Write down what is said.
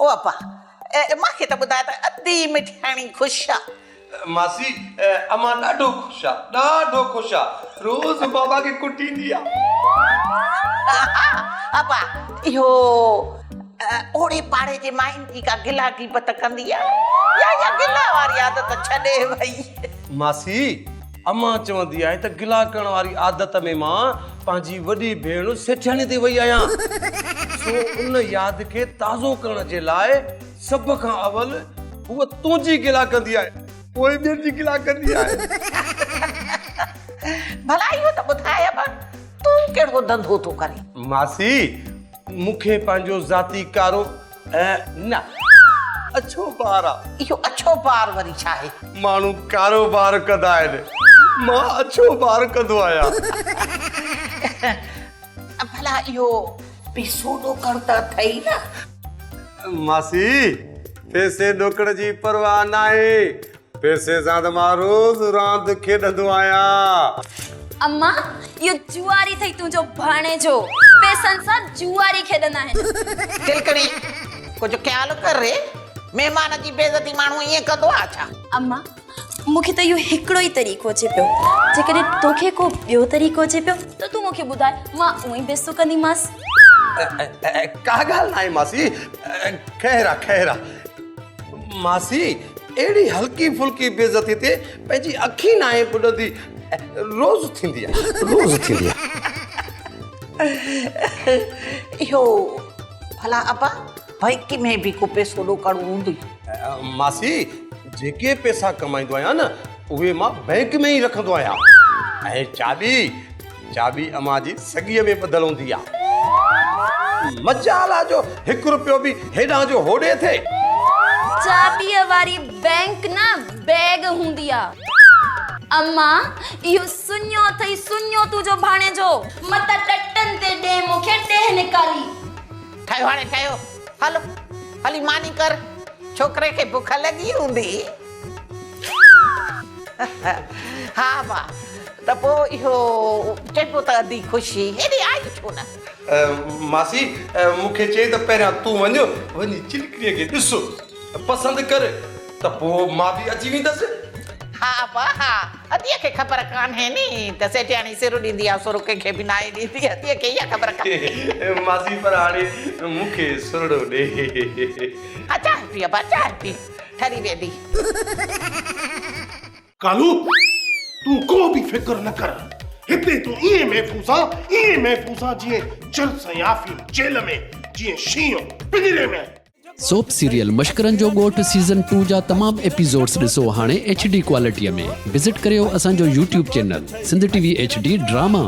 او ابا، مان کي ته ٻڌاء ته ادي مٺياڻي خوش آ؟ ماسي، امان ڏاڍو خوش آ، ڏاڍو خوش آ، روز بابا کي ڪٽيندي آ. ها ابا، اهو اوڙي پاڙي جي ماين جي ڪا گلا غيبت ڪندي آ يا اها گلا واري عادت ڇڏي وئي؟ ماسي، امان چوندي آهي ته گلا ڪرڻ واري عادت ۾ مان پنهنجي وڏي ڀيڻ سيٺياڻي تي وئي آهيان، سو ان ياد کي تازو ڪرڻ جي لاء سڀ کان اول هوء تنهنجي گلا ڪندي آهي، پوء ٻين جي گلا ڪندي آهي. ڀلا اهو ته ٻڌاء ابا، تون ڪهڙو ڌنڌو ٿو ڪرين؟ ماسي، مون کي پنهنجو ذاتي ڪارو نه، اڇو بار آ. اهو اڇو بار وري ڇا آهي؟ ماڻهو ڪاروبار ڪندا آهن، مان اڇو بار ڪندو آهيان. ڀلا اهو پيسو ڏوڪڙ ته اٿئي نه؟ ماسي، پيسي ڏوڪڙ جي پرواهه ناهي، پئسي سان ته مان روز راند کيڏندو آهيان. اما، اهو جوئاري اٿئي تنهنجو ڀاڻيجو. پئسن سان جوئاري کيڏندا آهن. چلڪڻي، ڪجهه خيال ڪر ري. مهمان جي بيعزتي ماڻهو ائين ڪندو آهي ڇا؟ اما، مون کي ته اهو هڪڙو ئي طريقو اچي پيو. جيڪڏهن توکي ڪو ٻيو طريقو اچي پيو ته تون مون کي ٻڌاء، مان اونئن ئي بيستو ڪنديمانس. ڪا ڳالهه ناهي ماسي، خير آ خير آ. ماسي، اهڙي هلڪي ڦلڪي بيعزتي تي پنهنجي اک ئي ناهي ٻڏندي. روز ٿيندي آهي، روز ٿيندي آهي. اهو ڀلا ابا، بئنڪ ۾ به ڪو پئسو ڏوڪڙ هوندوئي. ماسي، جيڪي پئسا ڪمائيندو آهيان نه، اهي مان بئنڪ ۾ ئي رکندو آهيان ۽ چاٻي، چاٻي امان جي سڳيء ۾ ٻڌل هوندي آ. مجال آ جو هڪ رپيو به هيڏانهن جو هوڏي ٿئي. چاٻيء واري بئنڪ نه بيگ هوندي آ. امان اهو سڃو اٿئي سڃو تنهنجو ڀاڻيجو. متان ڏٽن تي ڏي مون کي ڏيهه نڪالي. ٺهيو هاڻي ٺهيو. هل هلي ماني ڪر. ڇوڪري کي بک لڳي هوندي. ها ابا ته پوء اهو چئبو ته ادي خوشي هيڏي آئي ڇو نه؟ ماسي مون کي چئي ته پهريان تون وڃ، وڃي چلڪڙيء کي ڏس، پسند ڪر ته پوء مان به اچي ويندس. ها ابا ها، اديء کي خبر ڪانهي ني ته سيٺياڻي سر ڏيندي آ، سر ڪنهن کي به ناهي ڏيندي، اديء کي اها خبر ڪانهي. ماسي پر هاڻي مون کي سرڙو ڏي. ها چانهه پي ابا چانهه پي. ٺري ويندي. ڪالو، تون ڪو به فڪر نه ڪر. هتي تون ائين محفوظ آن، ائين محفوظ آن جيئن چرس ۽ آفيم جيل ۾، جيئن شينهن پڃري ۾. سوپ سيريل مشڪرن جو ڳوٺ سيزن ٽو جا تمام ايپيسوڊس ڏسو هاڻي ايڇ ڊي ڪوالٽي ۾ وزٽ ڪريو اسان جو YouTube channel Sindh T V H D drama.